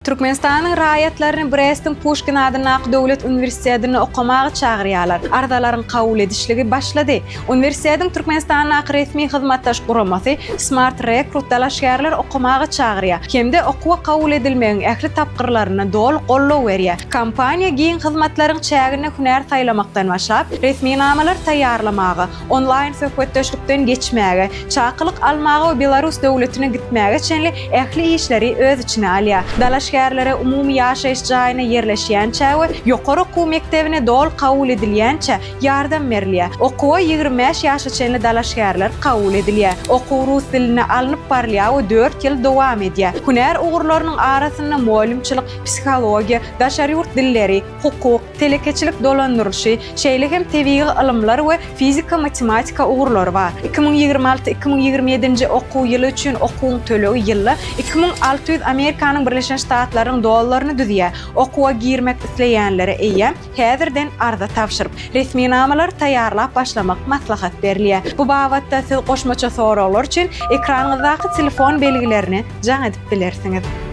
Türkmenistanyň raýatlaryny Brestiň Puşkin adyndaky döwlet uniwersitetinde okamaga çagyrýarlar. Arzalaryň kabul edişligi başlady. Uniwersitetiň Türkmenistandaky resmi hyzmatdaş guramasy Smart Recruit dalaşgärleri okamaga çagyrýar hem-de okuwa kabul edilmegiň ähli tapgyrlarynda doly goldaw berýär. Kompaniýa giň hyzmatlaryň çäginde hünär saýlamakdan başlap, resminamalary taýýarlamaga, onlaýn söhbetdeşlikden geçmäge, çakylyk almaga we Belarus döwletine gitmäge çenli ähli işleri öz içine alýar. Dalaşgärlere umumy ýaşaýyş jaýyna ýerleşýänçä we ýokary okuw mekdebine doly kabul edilýänçä ýardam berilýär. Okuwa 25 ýaşa çenli dalaşgärler kabul edilýär. Okuw rus dilinde alnyp barylýar we dört ýyl dowam edýär. Hünär ugurlarynyň arasynda mugallymçylyk, psihologiýa, daşary ýurt dilleri, hukuk, telekeçilik dolandyryşy, şeýle hem tebigy ylymlar we fizika-matematika ugurlary bar. 2026, 2027-nji okuw ýyly üçin okuwyň tölegi ýylda 2600 Amerikanyň Birleşen Ştatlarynyň dollaryny düzýär. Okuwa girmek isleýänlere eýýäm häzirden arza tabşyryp, resminamalary taýýarlap başlamak maslahat berilýär. Bu babatda siz goşmaça soraglar üçin ekranyňyzdaky telefon belgilerine jaň edip bilersiňiz.